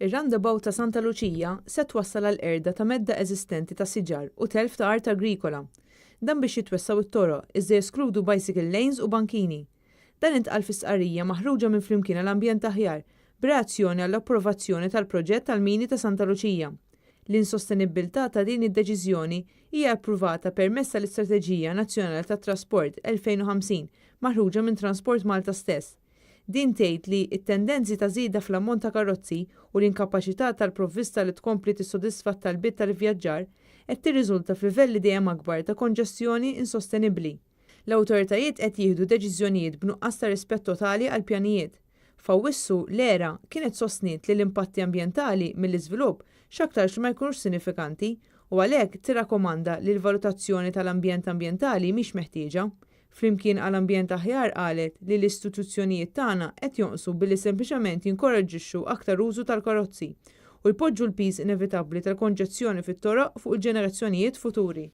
Ir-roundabout ta' Santa Luċija se twassal għall-qerda ta' medda eżistenti ta' siġar u telf ta' art agrikola. Dan biex jitwessgħu t-toroq, iżda jeskludu bicycle lanes u bankini. Dan intqal fi stqarrija maħruġa minn Flimkien għal Ambjent Aħjar b'reazzjoni għall-approvazzjoni tal-proġett tal-mini ta' Santa Luċija. L-insostenibbiltà ta' din id-deċiżjoni hija appruvata permezz tal-Istrateġija Nazzjonali tat-Trasport 2050 maħruġa minn Transport Malta stess. Din tgħid li t-tendenzi ta' żieda fl-ammont ta' karozzi u l-inkapaċità tal-provvista li tkompli tissodisfa t-talbiet tal-ivvjaġġar qed tirriżulta f'livelli dejjem akbar ta' konġestjoni insostenibbli. L-awtoritajiet qed jieħdu deċiżjonijiet b'nuqqas ta' rispett totali għall-pjanijiet. F'Awwissu, l-ERA kienet sostniet li l-impatti ambjentali mill-iżvilupp x'aktarx li ma jkunux sinifikanti u għalhekk tirrakkomanda li l-valutazzjoni tal-ambjent ambjentali mhix meħtieġa. Flimkien għal Ambjent Aħjar qalet li l-istituzzjonijiet tagħna qed jonqsu billi sempliċement jinkoraġġixxu aktar użu tal-karozzi u jpoġġu l-piż inevitabbli tal-konġestjoni fit-toroq fuq il-ġenerazzjonijiet futuri.